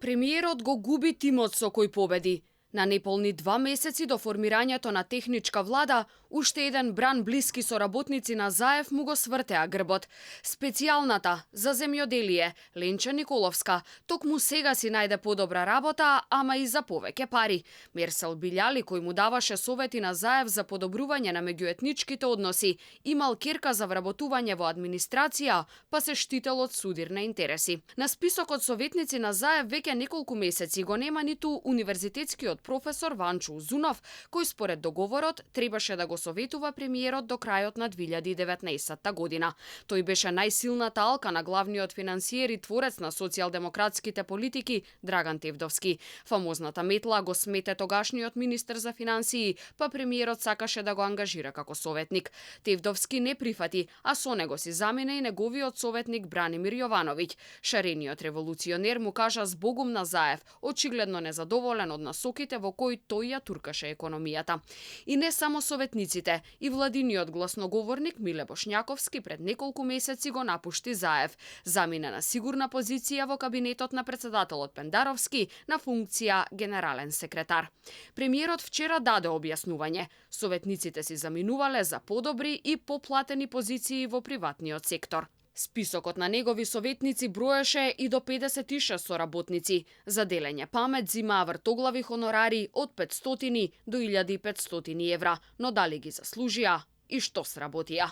Премиерот го губи тимот со кој победи. На неполни 2 месеци до формирањето на техничка влада, уште еден бран блиски соработници на Заев му го свртеа грбот. Специјалната за земјоделие, Ленча Николовска, токму сега си најде подобра работа, ама и за повеќе пари. Мерсел Билјали, кој му даваше совети на Заев за подобрување на меѓуетничките односи, имал керка за вработување во администрација, па се штител од судирни интереси. На списокот советници на Заев веќе неколку месеци го нема ниту универзитетскиот професор Ванчо Узунов, кој според договорот требаше да го советува премиерот до крајот на 2019 година. Тој беше најсилната алка на главниот финансиер и творец на социјалдемократските политики Драган Тевдовски. Фамозната метла го смете тогашниот министер за финансии, па премиерот сакаше да го ангажира како советник. Тевдовски не прифати, а со него си замина и неговиот советник Бранимир Јовановиќ. Шарениот револуционер му кажа збогум на Заев, очигледно незадоволен од насоките во кој тој ја туркаше економијата. И не само советниците, и владиниот гласноговорник Миле Бошњаковски пред неколку месеци го напушти Заев. Замина на сигурна позиција во кабинетот на председателот Пендаровски на функција генерален секретар. Премиерот вчера даде објаснување. Советниците си заминувале за подобри и поплатени позиции во приватниот сектор. Списокот на негови советници броеше и до 56 соработници. За делење памет зимаа вртоглави хонорари од 500 до 1500 евра, но дали ги заслужија и што сработија?